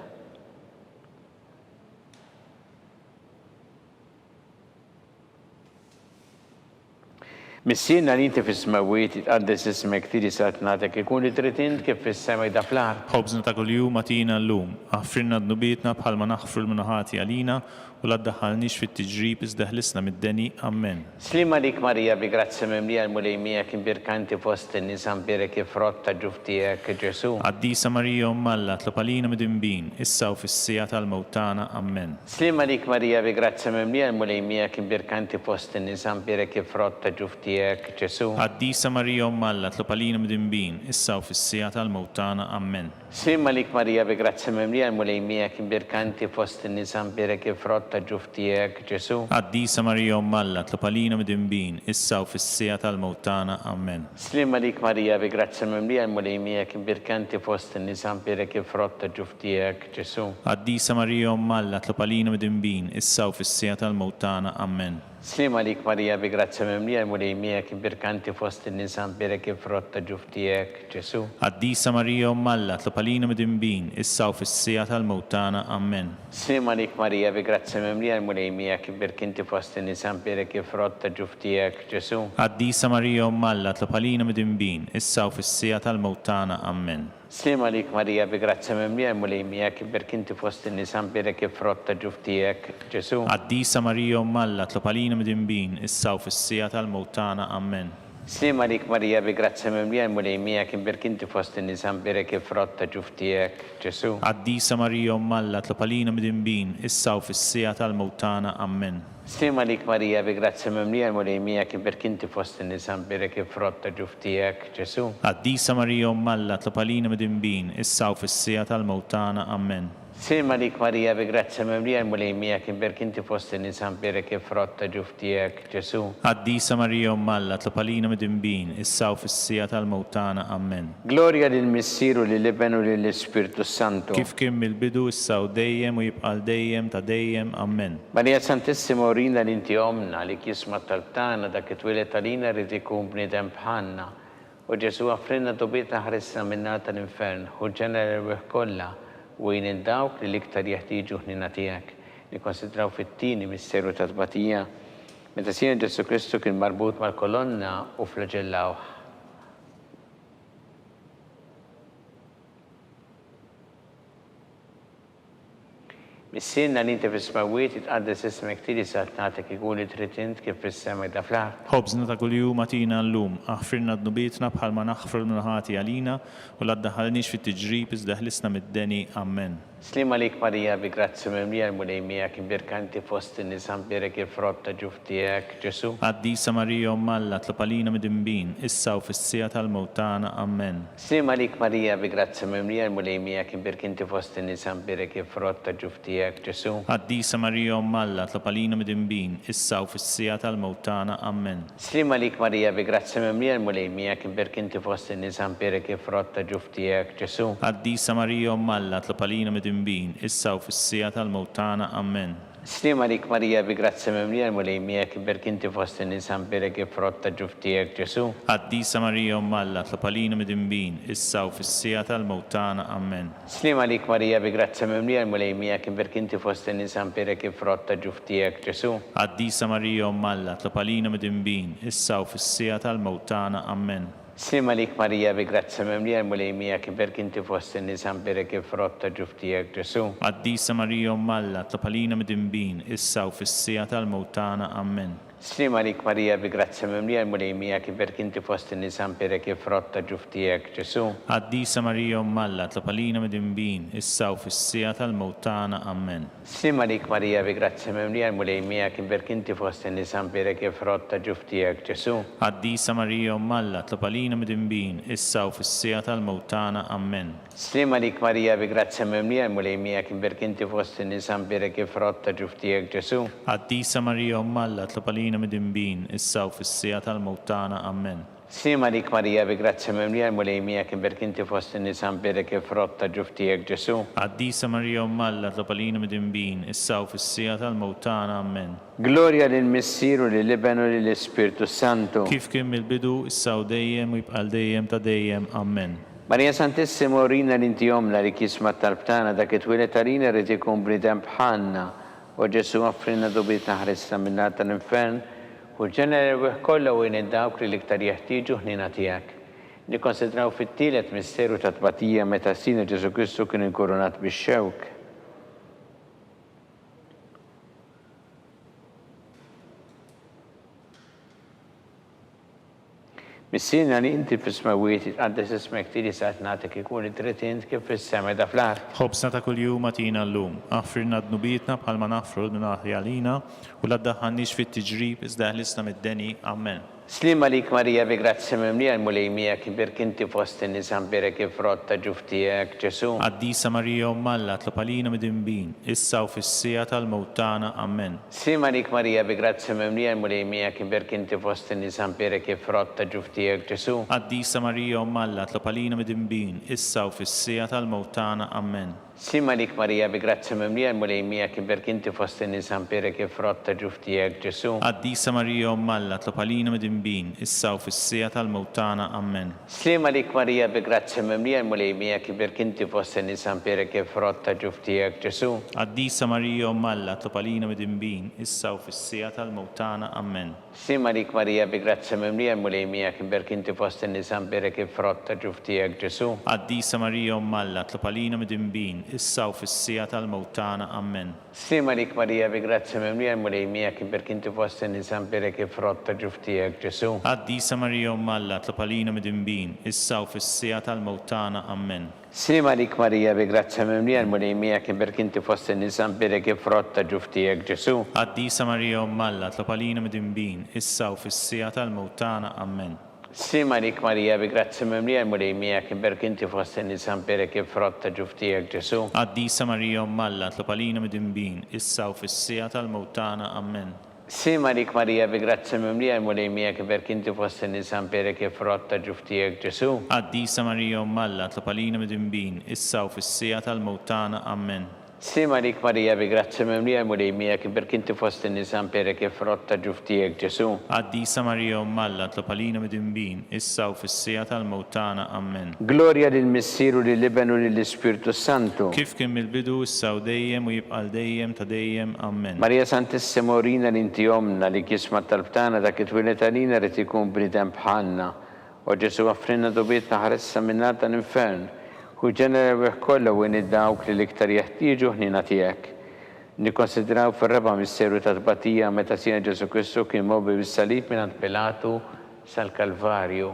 Missierna li inti fis-smewwiet, jitqaddes ismek, tiġi saltnatek, ikun li trid int kif fis-sema jda fl-art. Ħobżna ta' kuljum agħtina llum. Aħfrilna dnubietna bħalma naħfru 'l min hu ħati għalina, u la ddaħħalniex fit-tiġrib iżda ħlisna mid-deni. Ammen. Sliem għalik Marija bi grazzja mimlija l-Mulej miegħek imbierka inti fost in-nisa mbierek il-frott ta' ġuf tiegħek Ġesù. Qaddisa Marija Omm Alla tlob għalina midinbin, issa u fis-siegħa tal-mewt tagħna. Ammen. Sliem għalik Marija bi grazzja mimlija l-Mulej miegħek imbierka inti fost in-nisa mbierek il-frott ta' ġuf tiegħek Ġesù. Qaddisa Marija Omm Alla tlob għalina midinbin, issa u fis-siegħa tal-mewt tagħna. Ammen. Sliem għalik Marija bi grazzja mimlija l-Mulej miegħek imbierka inti fost in-nisa mbierek il-frott ta' ġuf tiegħek Ġesù. Qaddisa Marija Omm Alla tlob għalina midinbin, issa u fis-siegħa tal-mewt tagħna. Ammen. Sliem għalik Marija bi grazzja mimlija l-Mulej miegħek imbierka inti fost in-nisa mbierek il-frott ta' ġuf tiegħek Ġesù. Qaddisa Marija Omm Alla tlob għalina midinbin, issa u fis-siegħa tal-mewt tagħna. Ammen. Sliem għalik Marija bi grazzja mimlija l-Mulej miegħek imbierka inti fost in-nisa mbierek il-frott ta' ġuf tiegħek Ġesù. Qaddisa Marija Omm Alla tlob għalina midinbin, issa u fis-siegħa tal-mewt tagħna. Ammen. Sliem għalik Marija bi grazzja mimlija l-Mulej miegħek imbierk inti fost in-nisa mbierek il-frott ta' ġuf tiegħek Ġesù. Qaddisa Marija Omm Alla tlob għalina midinbin, issa u fis-siegħa tal-mewt tagħna. Ammen. Sliem għalik Marija bi grazzja mimlija l-Mulej miegħek imbierk inti fost in-nisa mbierek il-frott ta' ġuf tiegħek Ġesù. Qaddisa Marija Omm Alla tlob għalina midinbin, issa u fis-siegħa tal-mewt tagħna. Ammen. Sliem għalik Marija bi grazzja mimlija l-Mulej miegħek imbierk inti fost in-nisa mbierek il-frott ta' ġuf tiegħek Ġesù. Qaddisa Marija Omm Alla tlob għalina midinbin, issa u fis-siegħa tal-mewt tagħna. Ammen. Sliem għalik Marija bi grazzja mimlija l-Mulej miegħek imbierk inti fost in-nisa mbierek il-frott ta' ġuf tiegħek Ġesù. Qaddisa Marija Omm Alla tlob għalina midinbin, issa u fis-siegħa tal-mewt tagħna. Ammen. Sliem għalik Marija bi grazzja mimlija l-Mulej miegħek imbierk inti fost in-nisa mbierek il-frott ta' ġuf tiegħek Ġesù. Qaddisa Marija Omm Alla tlob għalina midinbin, issa u fis-siegħa tal-mewt tagħna. Ammen. Glorja lill-Missier u lill-Iben u lill-Ispirtu s-Santu. Kif kien mill-bidu, issa u dejjem u jibqa' għal dejjem ta' dejjem. Ammen. Marija Santissima urina li inti Ommna, għalik jisma' t-talb tagħna, dak li twieled għalina ried ikun bniedem bħalna. O Ġesù aħfrilna dnubietna ħarisna min-nar tal-infern, ħu l-ġenna l-erwieħ kollha u għin lil dawk li l-iktar jeħtieġu l-ħniena tiegħek. Nikkonsidraw fit-tieni misteru ta' tbatija, meta Sidna Ġesù Kristu kien marbut mal-kolonna u flaġellawh. Missierna li inti fis-smewwiet, jitqaddes ismek, tiġi saltnatek, ikun li trid int kif fis-sema jda fl-art. Ħobżna ta' kuljum agħtina llum. Aħfrilna dnubietna bħalma naħfru 'l min hu ħati għalina, u la ddaħħalniex fit-tiġrib iżda eħlisna mid-deni. Ammen. Sliem għalik Marija bi grazzja mimlija l-Mulej miegħek, imbierka inti fost in-nisa mbierek il-frott ta' ġuf tiegħek, Ġesù. Qaddisa Marija Omm Alla, tlob għalina midinbin, issa u fis-siegħa tal-mewt tagħna. Ammen. Sliem għalik Marija bi grazzja mimlija l-Mulej miegħek imbierk inti fost in-nisa mbierek il-frott ta' ġuf tiegħek Ġesù. Qaddisa Marija Omm Alla tlob għalina midinbin, issa u fis-siegħa tal-mewt tagħna. Ammen. Sliem għalik Marija bi grazzja mimlija l-Mulej miegħek imbierk inti fost in-nisa mbierek il-frott ta' ġuf tiegħek Ġesù. Qaddisa Marija Omm Alla tlob għalina midinbin, issa u fis-siegħa tal-mewt tagħna. Ammen. Sliem għalik Marija bi grazzja mimlija l-Mulej miegħek imbierk inti fost in-nisa mbierek il-frott ta' ġuf tiegħek Ġesù. Qaddisa Marija Omm Alla tlob għalina midinbin, issa u fis-siegħa tal-mewt tagħna. Ammen. Sliem għalik Marija bi grazzja mimlija l-Mulej miegħek imbierk inti fost in-nisa mbierek il-frott ta' ġuf tiegħek Ġesù. Qaddisa Marija Omm Alla tlob għalina midinbin, issa u fis-siegħa tal-mewt tagħna. Ammen. Sliem għalik Marija bi grazzja mimlija l-Mulej miegħek imbierk inti fost in-nisa mbierek il-frott ta' ġuf tiegħek Ġesù. Qaddisa Marija Omm Alla, tlob għalina midinbin, issa u fis-siegħa tal-mewt tagħna. Ammen. Sliem għalik Marija bi grazzja mimlija l-Mulej miegħek imbierk inti fost in-nisa mbierek il-frott ta' ġuf tiegħek Ġesù. Qaddisa Marija Omm Alla, tlob għalina midinbin, issa u fis-siegħa tal-mewt tagħna. Ammen. Sliem għalik Marija bi grazzja mimlija l-Mulej miegħek imbierk inti fost in-nisa mbierek il-frott ta' ġuf tiegħek Ġesù. Qaddisa Marija Omm Alla tlob għalina midinbin issa u fis-siegħa tal-mewt tagħna. Ammen. Sliem għalik Marija bi grazzja mimlija l-Mulej miegħek imbierk inti fost in-nisa mbierek il-frott ta' ġuf tiegħek Ġesù. Qaddisa Marija Omm Alla tlob għalina midinbin issa u fis-siegħa tal-mewt tagħna. Ammen. Sliem għalik Marija bi grazzja mimlija l-Mulej miegħek imbierk inti fost in-nisa mbierek il-frott ta' ġuf tiegħek Ġesù. Qaddisa Marija Omm Alla tlob għalina midinbin, issa u fis-siegħa tal-mewt tagħna. Ammen. Glorja lill-Missier u lill-Iben u lill-Ispirtu s-Santu. Kif kien mill-bidu, issa u dejjem u jibqa' għal dejjem ta' dejjem. Ammen. Marija Santissima urina li inti Ommna li jisma' t-talb tagħna dak li twieled għalina ried ikun bniedem bħalna. O Ġesù offrilna dubietna ħarisna min-nar tal-infern. Ħu l-ġenna l-erwieħ kollha u għin 'il dawk li l-iktar jeħtieġu ħniena tiegħek. Nikkonsidraw fit-tielet misteru ta' tbatija meta Sidna Ġesù Kristu kien inkurunat bix-xewk. Missierna li inti fis-smewwiet, jitqaddes ismek, tiġi saltnatek, ikun li trid int kif fis-sema qiegħda fl-art. Ħobżna ta' kuljum agħtina llum. Aħfrilna dnubietna bħalma naħfru 'l min aħi għalina, u la ddaħħalniex fit-tiġrib, iżda eħlisna mid-deni. Ammen. Sliem għalik Marija bi grazzja mimlija l-Mulej miegħek imbierk inti fost in-nisa mbierek il-frott ta' ġuf tiegħek Ġesù. Qaddisa Marija Omm Alla tlob għalina midinbin, issa u fis-siegħa tal-mewt tagħna. Ammen. Sliem għalik Marija bi grazzja mimlija l-Mulej miegħek imbierk inti fost in-nisa mbierek il-frott ta' ġuf tiegħek Ġesù. Qaddisa Marija Omm Alla tlob għalina midinbin, issa u fis-siegħa tal-mewt tagħna. Ammen. Sliem għalik Marija bi grazzja mimlija l-Mulej miegħek imbierk inti fost in-nisa mbierek il-frott ta' ġuf tiegħek Ġesù. Qaddisa Marija Omm Alla tlob għalina midinbin, issa u fis-siegħa tal-mewt tagħna. Ammen. Sliem għalik Marija bi grazzja mimlija l-Mulej miegħek imbierk inti fost in-nisa mbierek il-frott ta' ġuf tiegħek Ġesù. Qaddisa Marija Omm Alla tlob għalina midinbin, issa u fis-siegħa tal-mewt tagħna. Ammen. Sliem għalik Marija bi grazzja mimlija l-Mulej miegħek imbierk inti fost in-nisa mbierek il-frott ta' ġuf tiegħek Ġesù. Qaddisa Marija Omm Alla tlob għalina midinbin, issa u fis-siegħa tal-mewt tagħna. Ammen. Sliem għalik Marija bi grazzja mimlija l-Mulej miegħek imbierk inti fost in-nisa mbierek il-frott ta' ġuf tiegħek Ġesù. Qaddisa Marija Omm Alla tlob għalina midinbin, issa u fis-siegħa tal-mewt tagħna. Ammen. Sliem għalik Marija bi grazzja mimlija l-Mulej miegħek imbierk inti fost in-nisa mbierek il-frott ta' ġuf tiegħek Ġesù. Qaddisa Marija Omm Alla tlob għalina midinbin, issa u fis-siegħa tal-mewt tagħna. Ammen. Sliem għalik Marija bi grazzja mimlija l-Mulej miegħek imbierk inti fost in-nisa mbierek il-frott ta' ġuf tiegħek Ġesù. Qaddisa Marija Omm Alla tlob għalina midinbin, issa u fis-siegħa tal-mewt tagħna. Ammen. Sliem għalik Marija bi grazzja mimlija l-Mulej miegħek iberk inti fost in-nisa mbierek il-frott ta' ġuf tiegħek Ġesù. Qaddisa Marija Omm Alla tlob għalina midinbin, issa u fis-siegħa tal-mewt tagħna. Ammen. Sliem għalik Marija bi grazzja mimlija l-Mulej miegħek iberk inti fost in-nisa mbierek il-frott ta' ġuf tiegħek Ġesù. Qaddisa Marija Omm Alla tlob għalina midinbin, issa u fis-siegħa tal-mewt tagħna. Ammen. Glorja lill-Missier u lill-Iben u lill-Ispirtu s-Santu. Kif kien mill-bidu, issa u dejjem, u jibqa' għal dejjem ta' dejjem. Ammen. Marija Santissima urina li inti Ommna, li jisma' t-talb tagħna dak li twieled għalina ried ikun bniedem bħalna. O Ġesù aħfrilna dnubietna ħaresna min-nar tal-infern. Ħu ġenna l-erwieħ kollha u għin lil dawk li l-iktar jeħtieġu ħniena tiegħek. Nikkonsidraw fir-raba' misteru ta' tbatija meta Sidna Ġesù Kristu kien mgħobbi bis-salib mingħand Pilatu sal-Kalvarju.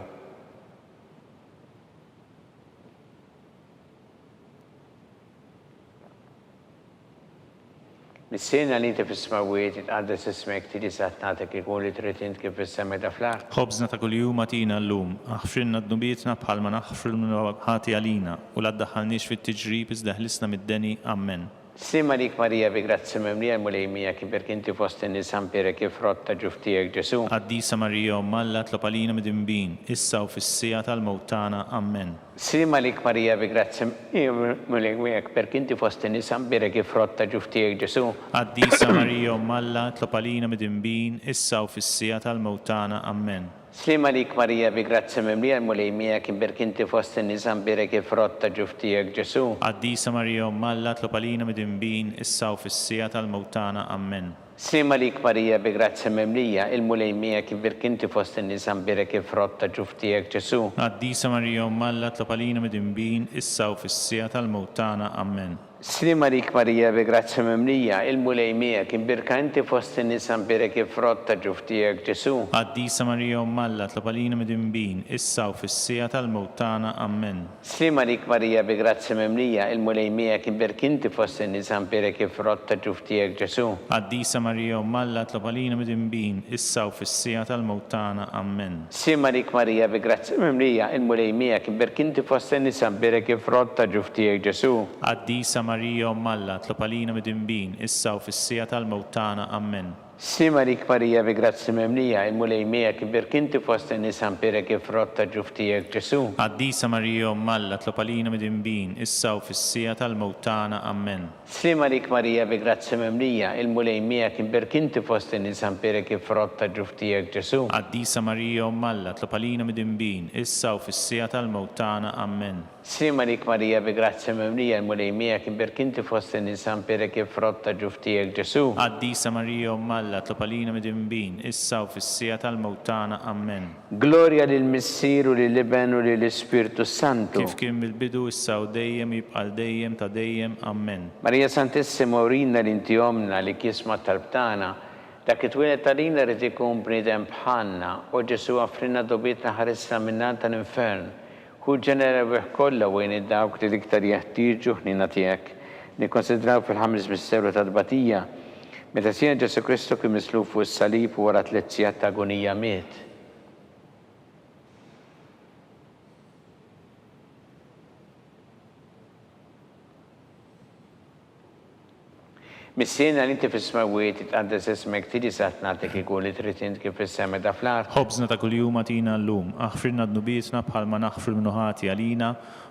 Missierna li inti fis-smewwiet, jitqaddes ismek, tiġi saltnatek, ikun li trid int kif fis-sema qiegħda fl-art. Ħobżna ta' kuljum agħtina llum. Aħfrilna dnubietna bħalma naħfru 'l min huwa ħati għalina, u la ddaħħalniex fit-tiġrib iżda eħlisna mid-deni. Ammen. Sliem għalik Marija bi grazzja mimlija l-Mulej miegħek imbierk inti fost in-nisa mbierek il-frott ta' ġuf tiegħek Ġesù. Qaddisa Marija Omm Alla tlob għalina midinbin, issa u fis-siegħa tal-mewt tagħna. Ammen. Sliem għalik Marija bi grazzja mimlija l-Mulej miegħek mbierk inti fost in-nisa mbierek il-frott ta' ġuf tiegħek Ġesù. Qaddisa Marija Omm Alla tlob għalina midinbin, issa u fis-siegħa tal-mewt tagħna. Ammen. Sliem għalik Marija bi grazzja mimlija l-Mulej miegħek imbierk inti fost in-nisa mbierek il-frott ta' ġuf tiegħek Ġesù. Qaddisa Marija Omm Alla tlob għalina midinbin issa u fis-siegħa tal-mewt tagħna. Ammen. Sliem għalik Marija bi grazzja mimlija, il-Mulej miegħek imbierk inti fost in-nisa mbierek il-frott ta' ġuf tiegħek Ġesù. Qaddisa Marija Omm Alla tlob għalina midinbin issa u fis-siegħa tal-mewt tagħna. Ammen. Sliem għalik Marija bi grazzja mimlija, il-Mulej miegħek, imbierka inti fost in-nisa mbierek il-frott ta' ġuf tiegħek Ġesù. Qaddisa Marija Omm Alla tlob għalina midinbin, issa u fis-siegħa tal-mewt tagħna. Ammen. Sliem għalik Marija bi grazzja mimlija, il-Mulej miegħek, imbierk inti fost in-nisa mbierek il-frott ta' ġuf tiegħek Ġesù. Qaddisa Marija Omm Alla tlob għalina midinbin, issa u fis-siegħa tal-mewt tagħna. Ammen. Sliem għalik Marija bi grazzja mimlija, il-Mulej miegħek, imbierk inti fost in-nisa mbierek il-frott ta' ġuf tiegħek Ġesù. Qaddisa Marija Omm Alla, tlob għalina midinbin, issa u fis-siegħa tal-mewt tagħna. Ammen. Sliem għalik Marija bi grazzja mimlija, il-Mulej miegħek, imbierk inti fost in-nisa mbierek il-frott ta' ġuf tiegħek Ġesù. Qaddisa Marija Omm Alla, tlob għalina midinbin, issa u fis-siegħa tal-mewt tagħna. Ammen. Sliem għalik Marija bi grazzja mimlija, il-Mulej miegħek, imbierk inti fost in-nisa mbierek il-frott ta' ġuf tiegħek Ġesù. Qaddisa Marija Omm Alla, tlob għalina midinbin, issa u fis-siegħa tal-mewt tagħna. Ammen. Sliem għalik Marija bi grazzja mimlija l-Mulej miegħek imbierk inti fost in-nisa mbierek il-frott ta' ġuf tiegħek Ġesù. Qaddisa Marija Omm Alla. Alla, itlob għalina midinbin, issa u fis-siegħa tal-mewt tagħna. Ammen. Glorja lill-Missier u lill-Iben u lill-Ispirtu s-Santu. Kif kien mill-bidu, issa u dejjem, u jibqa' għal dejjem ta' dejjem. Ammen. Marija Santissima urina li inti Ommna li jisma' t-talb tagħna. Dak li twieled għalina ried ikun bniedem bħalna. O Ġesù għafrilna dnubietna ħarisna min-nar tal-infern. Ħu l-ġenna l-erwieħ kollha u għin 'il dawk li l-iktar jeħtieġu ħniena tiegħek. Nikkonsidraw fil-ħames misteru tat-tbatija, meta Sidna Ġesù Kristu kien mislub fuq is-salib u wara tlett sigħat ta' agonija miet. Missierna li inti fis-smewwiet, jitqaddes ismek, tiġi saltnatek, ikun li trid int kif fis-sema da fl-art. Ħobżna ta' kuljum agħtina llum. Aħfrilna dnubietna bħalma naħfru 'l min hu ħati għalina,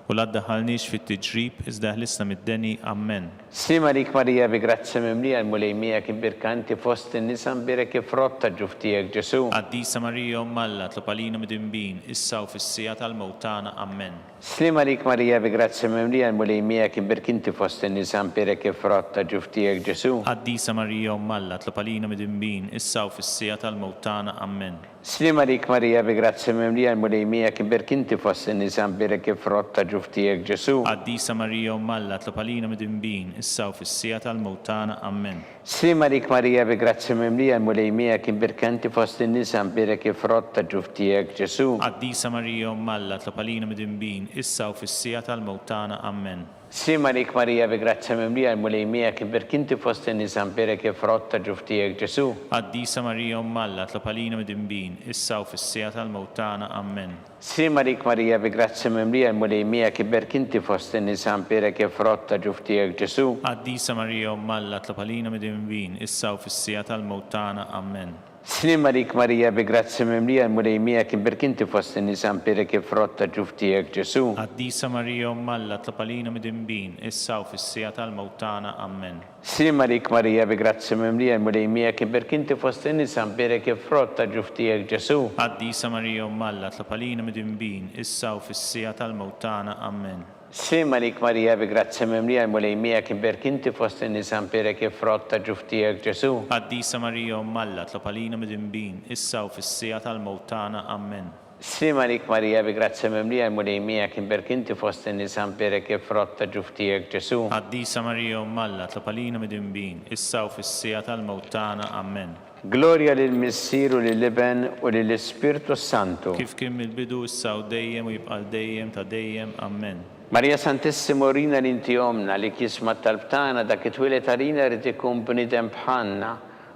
u la ddaħħalniex fit-tiġrib, iżda eħlisna mid-deni. Ammen. Sliem għalik Marija bi grazzja mimlija l-Mulej miegħek imbierka inti fost in-nisa mbierek il-frott ta' ġuf tiegħek Ġesù. Qaddisa Marija Omm Alla, tlob għalina midinbin, issa u fis-siegħa tal-mewt tagħna. Ammen. Sliem għalik Marija bi grazzja mimlija l-Mulej miegħek imbierk inti fost in-nisa mbierek il-frott ta' ġuf tiegħek Ġesù. Qaddisa Marija Omm Alla, tlob għalina midinbin, issa u fis-siegħa tal-mewt tagħna. Ammen. Sliem għalik Marija bi grazzja mimlija l-Mulej miegħek imbierk inti fost in-nisa mbierek il-frott ta' ġuf tiegħek Ġesù. Qaddisa Marija Omm Alla, tlob għalina midinbin, issa u fis-siegħa tal-mewt tagħna. Ammen. Sliem għalik Marija bi grazzja mimlija l-Mulej miegħek imbierka inti fost in-nisa mbierek il-frott ta' ġuf tiegħek Ġesù. Qaddisa Marija Omm Alla tlob għalina midinbin, issa u fis-siegħa tal-mewt tagħna. Ammen. Sliem għalik Marija bi grazzja mimlija l-Mulej miegħek imbierk inti fost in-nisa mbierek il-frott ta' ġuf tiegħek Ġesù. Qaddisa Marija Omm Alla tlob għalina midinbin, issa u fis-siegħa tal-mewt tagħna. Ammen. Sliem għalik Marija bi grazzja mimlija l-Mulej miegħek iberk inti fost in-nisa mbierek il-frott ta' ġuf tiegħek Ġesù. Qaddisa Marija Omm Alla tlob għalina midinbin, issa u fis-siegħa tal-mewt tagħna. Ammen. Sliem għalik Marija bi grazzja mimlija l-Mulej miegħek imbierk inti fost in-nisa mbierek il-frott ta' ġuf tiegħek Ġesù. Qaddisa Marija Omm Alla tlob għalina midinbin, issa u fis-siegħa tal-mewt tagħna. Ammen. Sliem għalik Marija bi grazzja mimlija l-Mulej miegħek imbierk inti fost in-nisa mbierek il-frott ta' ġuf tiegħek Ġesù. Qaddisa Marija Omm Alla tlob għalina midinbin, issa u fis-siegħa tal-mewt tagħna. Ammen. Sliem għalik Marija bi grazzja mimlija l-Mulej miegħek imbierk inti fost in-nisa mbierek il-frott ta' ġuf tiegħek Ġesù. Qaddisa Marija Omm Alla tlob għalina midinbin, issa u fis-siegħa tal-mewt tagħna. Ammen. Sliem għalik Marija bi grazzja mimlija l-Mulej miegħek imbierk inti fost in-nisa mbierek il-frott ta' ġuf tiegħek Ġesù. Qaddisa Marija Omm Alla tlob għalina midinbin, issa u fis-siegħa tal-mewt tagħna. Ammen. Glorja lill-Missier u lill-Iben u lill-Ispirtu s-Santu. Kif kien mill-bidu, issa u dejjem u jibqa' għal dejjem ta' dejjem. Ammen. Marija Santissima urina li inti Ommna, għalik jisma' t-talb tagħna, dak li twieled għalina jrid ikun bniedem bħalna,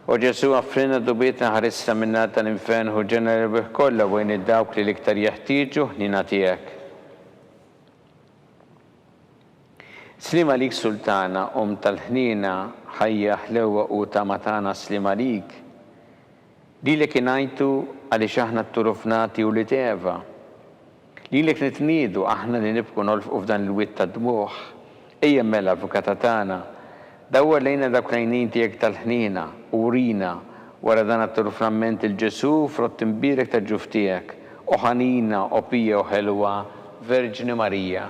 O Ġesù, għaffrilna dnubietna, ħarisna min-nar tal-infern, ħu ġenna l-erwieħ kollha u għin lil dawk li l-iktar jeħtieġu ħniena tiegħek. Sliem għalik Sultana, Omm tal-ħniena, ħajja, ħlewwa u tama tagħna sliem għalik. Lilek ingħajtu għaliex aħna tturufnati wlied Eva. Lilek nitniegħdu aħna li nibku nolfqu f'dan il-wied tad-dmugħ. Ejja mela, Avukata tagħna, dawwar lejna dawk l-għajnejn tiegħek tal-ħniena, u wrina, wara dan għat-turframment 'il Ġesù, frott imbierek tal-ġuf tiegħek, o ħanina, o pija u ħelwa Verġni Marija.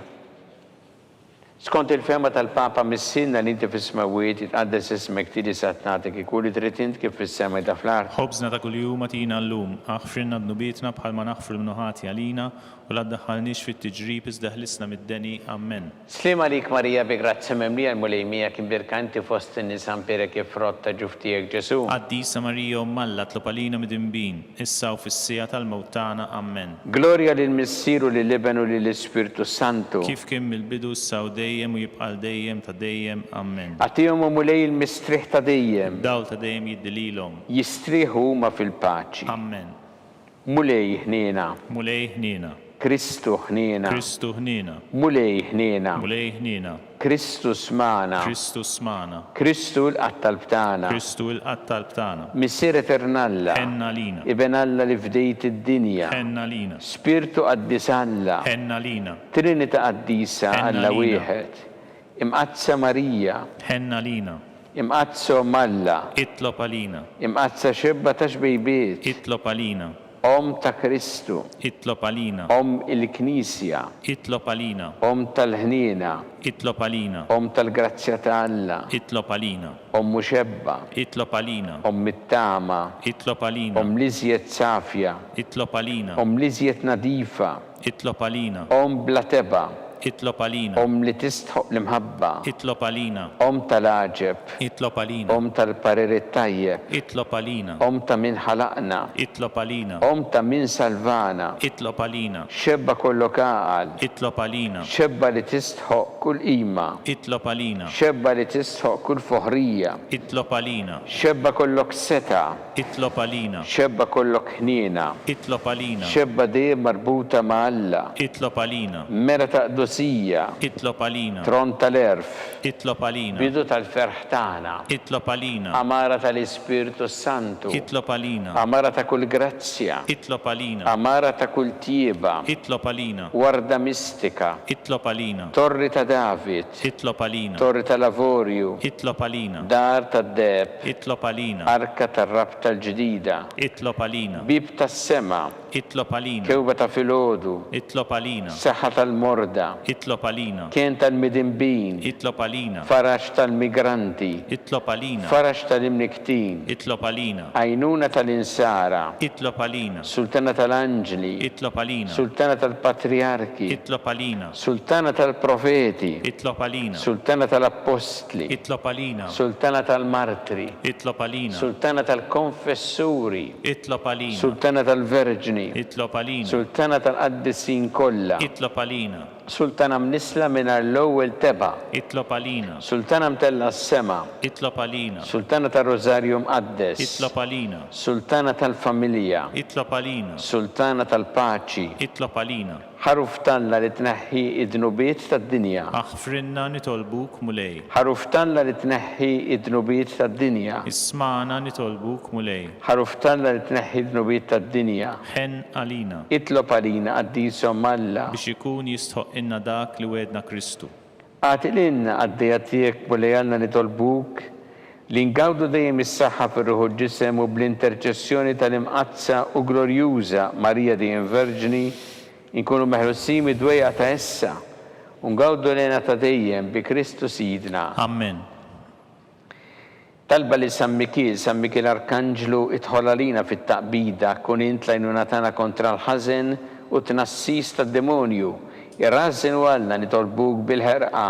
Skont il-fehma tal-Papa, Missierna li inti fis-smewwiet, jitqaddes ismek, tiġi saltnatek, ikun li trid int kif fis-sema jda fl-art. Ħobżna ta' kuljum agħtina llum. Aħfrilna dnubietna bħalma naħfru 'l min hu ħati għalina, u la ddaħħalniex fit-tiġrib iżda ħlisna mid-deni. Ammen. Sliem għalik Marija bi grazzja mimlija l-Mulej miegħek imbierka inti fost in-nisa mbierek il-frott ta' ġuf tiegħek Ġesù. Qaddisa Marija Omm Alla tlob għalina midinbin, issa u fis-siegħa tal-mewt tagħna. Ammen. Glorja lill-Missier u lill-Iben u lill-Ispirtu s-Santu. Kif kien mill-bidu issa u dejjem u jibqa' għal dejjem ta' dejjem. Ammen. Agħtihom o Mulej il-mistrieħ ta' dejjem. Id-dawl ta' dejjem jiddi lilhom. Jistrieħu huma fil-paċi. Ammen. Mulej ħniena. Mulej ħniena. Kristu ħniena. Kristu ħniena. Mulej ħniena. Mulej ħniena. Kristu smagħna. Kristu smagħna. Kristu ilqa' t-talb tagħna. Kristu ilqa' t-talb tagħna. Missier Etern Alla. Ħenn għalina. Iben Alla li fdejt id-dinja. Ħenn għalina. Spirtu Qaddis Alla. Ħenn għalina. Trinita Qaddisa Ħenn Alla għalina. wieħed. Imqaddsa Marija. Ħenn għalina. Imqaddsa Omm Alla. Itlob għalina. Imqaddsa Xebba ta' xbejbiet. Itlob għalina. Omm ta' Kristu. Itlob għalina. Omm il-Knisja. Itlob għalina. Omm tal-ħniena. Itlob għalina. Omm tal-grazzja ta' Alla. Itlob għalina. Omm mxebba. Itlob għalina. Omm it-tama. Itlob għalina. Omm l-iżjed safja. Itlob għalina. Omm l-iżjed nadifa. Itlob għalina. Omm bla tebgħa. Itlob għalina. Omm li tistħoqq l-imħabba. Itlob għalina. Omm tal-għaġeb. Itlob għalina. Omm tal-parir it-tajjeb. Itlob għalina. Omm ta' min ħalaqna. Itlob għalina. Omm ta' min salvana. Itlob għalina. Xebba kollok għaqal. Itlob għalina. Xebba li tistħoqq kull qima. Itlob għalina. Xebba li tistħoqq kull foħrija. Itlob għalina. Xebba kollok setgħa. Itlob għalina. Xebba kollok ħniena. Itlob għalina. Xebba dejjem marbuta ma' Alla. Itlob għalina. Mera ta' qdusija. Itlob għalina. Tron tal-għerf. Itlob għalina. Bidu tal-ferħ tagħna. Itlob għalina. Għamara tal-Ispirtu s-Santu. Itlob għalina. Għamara ta' kull grazzja. Itlob għalina. Għamara ta' kull tjieba. Itlob għalina. Warda mistika. Itlob għalina. Torri ta' David. Itlob għalina. Torri tal-avorju. Itlob għalina. Dar tad-deheb. Itlob għalina. Arka tar-rabta l-ġdida. Itlob għalina. Bieb tas-sema. Itlob għalina. Kewba ta' filgħodu. Itlob għalina. Saħħa tal-morda. Itlob għalina. Kenn tal-midinbin. Itlob għalina. Faraġ tal-migranti. Itlob għalina. Faraġ tal-imnikktin. Itlob għalina. Għajnuna tal-insara. Itlob għalina. Sultana tal-anġli. Itlob għalina. Sultana tal-patrijarki. Itlob għalina. Sultana tal-profeti. Itlob għalina. Sultana tal-appostli. Itlob għalina. Sultana tal-martri. Itlob għalina. Sultana tal-konfessuri. Itlob għalina. Sultana tal-verġni. Itlob għalina. Sultana tal-qaddisin kollha. Itlob għalina. Sultana mnissla mingħajr l-ewwel tebgħa. Itlob għalina. Sultana mtellgħa s-sema. Itlob għalina. Sultana tar-Rużarju Mqaddes. Itlob għalina. Sultana tal-familja. Itlob għalina. Sultana tal-paċi. Itlob għalina. Ħaruf t'Alla li tneħħi d-dnubiet tad-dinja. Aħfrilna nitolbuk, Mulej. Ħaruf t'Alla li tneħħi d-dnubiet tad-dinja. Ismagħna nitolbuk, Mulej. Ħaruf t'Alla li tneħħi d-dnubiet tad-dinja. Ħenn għalina. Itlob għalina, Qaddis Omm Alla. Biex ikun jistħoqqilna dak li wegħedna Kristu. Agħti lilna, qaddejja tiegħek, Mulej Alla nitolbuk, li ngawdu dejjem is-saħħa fir-ruħ u l-ġisem u bl-interċessjoni tal-Imqaddsa u Glorjuża Marija dejjem Verġni, inkunu meħlusin mid-dwejjaq ta' issa u ngawdu l-hena ta' dejjem bi Kristu Sidna. Ammen. Talba lil San Mikiel, San Mikiel Arkanġlu, idħol għalina fit-taqbida, kun int l-għajnuna tagħna kontra l-ħażen u t-tnassis tad-demonju. Irrażżen u Alla, nitolbuk bil-ħerqa.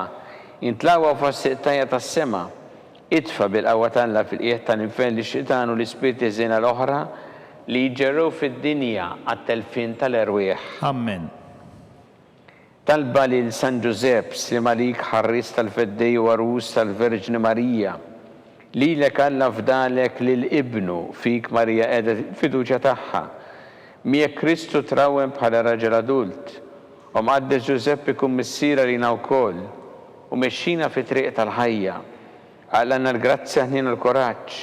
Int l-aqwa fost il-qtajja' tas-sema. Itfa' bil-qawwa t'Alla fil-qiegħ tal-infern lix-xitan u l-ispirti ħżiena l-oħra li jiġġerrew fid-dinja għat-telfien tal-erwieħ. Ammen. Talba lil San Ġużepp, Sliem għalik ħarries tal-Feddej u għarus tal-Verġni Marija. Lilek Alla fdalek lil Ibnu, fik Marija qegħdet il-fiduċja tagħha. Miegħek Kristu trawwem bħala raġel adult. O Mqaddes Ġużeppi kun missier għalina wkoll, u mexxina fit-triq tal-ħajja. Aqlgħalna l-grazzja, ħniena u l-kuraġġ,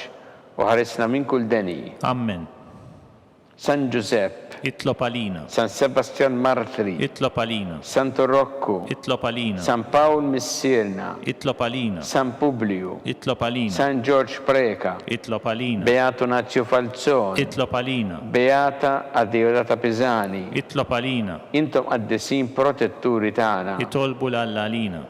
u ħarisna minn kull deni. Ammen. San Ġużepp. Itlob għalina. San Sebastjan Martri. Itlob għalina. Santu Rokku. Itlob għalina. San Pawl Missierna. Itlob għalina. San Publiju. Itlob għalina. San Ġorġ Preca. Itlob għalina. Beatu Nazju Falzon. Itlob għalina. Beata Adeodata Pisani. Itlob għalina. Intom qaddisin protetturi tagħna. Itolbu 'l Alla għalina.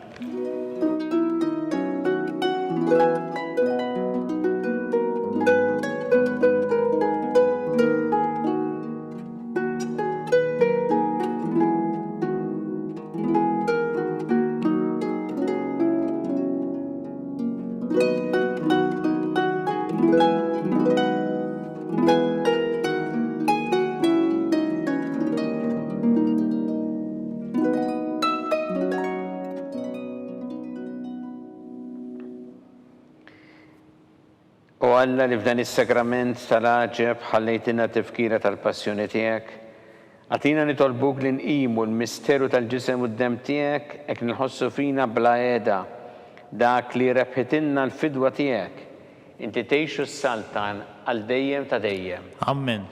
O Alla li f'dan is-sagrament tal-għaġeb ħallejtilna tifkira tal-passjoni tiegħek, agħtina nitolbuk li nqimu l-misteru tal-ġisem u d-demm tiegħek hekk li nħossu fina bla heda dak li rebħitilna l-fidwa tiegħek. Inti tgħix u ssaltan għal dejjem ta' dejjem. Ammen.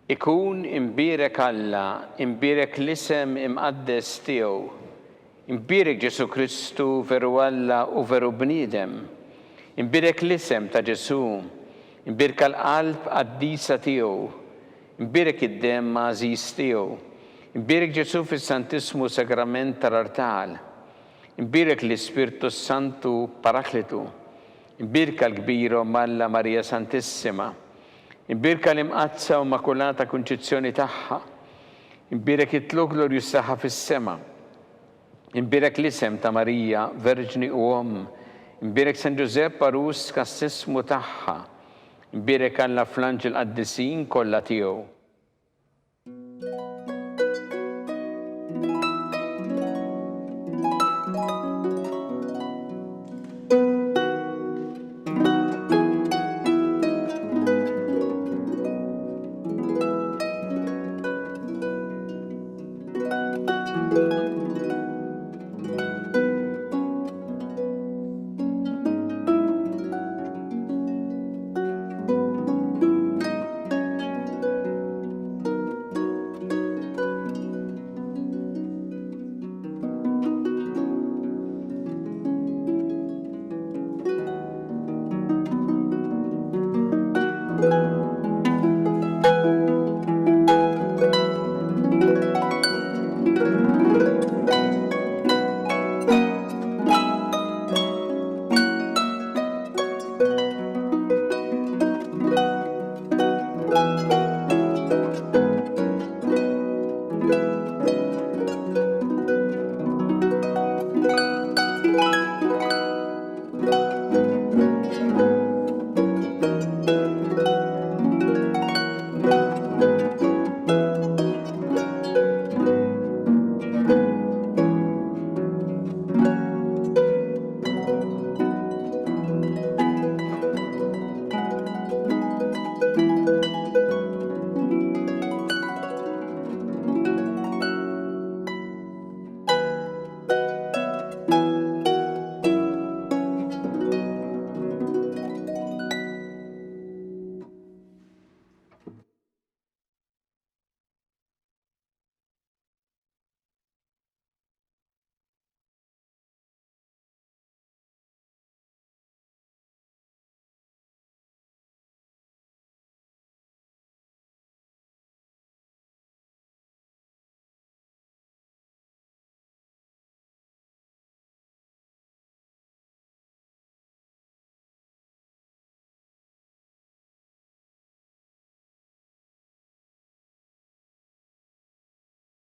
Ikun imbierek Alla, imbierek l-isem imqaddes tiegħu. Imbierek Ġesù Kristu, veru Alla u veru bniedem. Imbierek l-isem ta' Ġesù. Imbierka l-qalb qaddisa tiegħu. Imbierek id-demm għażiż tiegħu. Imbierek Ġesù fis-Santissmu Sagrament tal-Artal. Imbierek l-Ispirtu s-Santu Paraklitu. Imbierka l-kbira Omm Alla Marija Santissima. Imbierka l-Imqaddsa u Immakulata Kunċizzjoni tagħha. Imbierek it-tlugħ glorjuż tagħha fis-sema. Imbierek l-isem ta' Marija, Verġni u Omm. Imbierek San Ġużepp għarus kastissmu tagħha. Imbierek Alla fl-anġli qaddisin kollha tiegħu.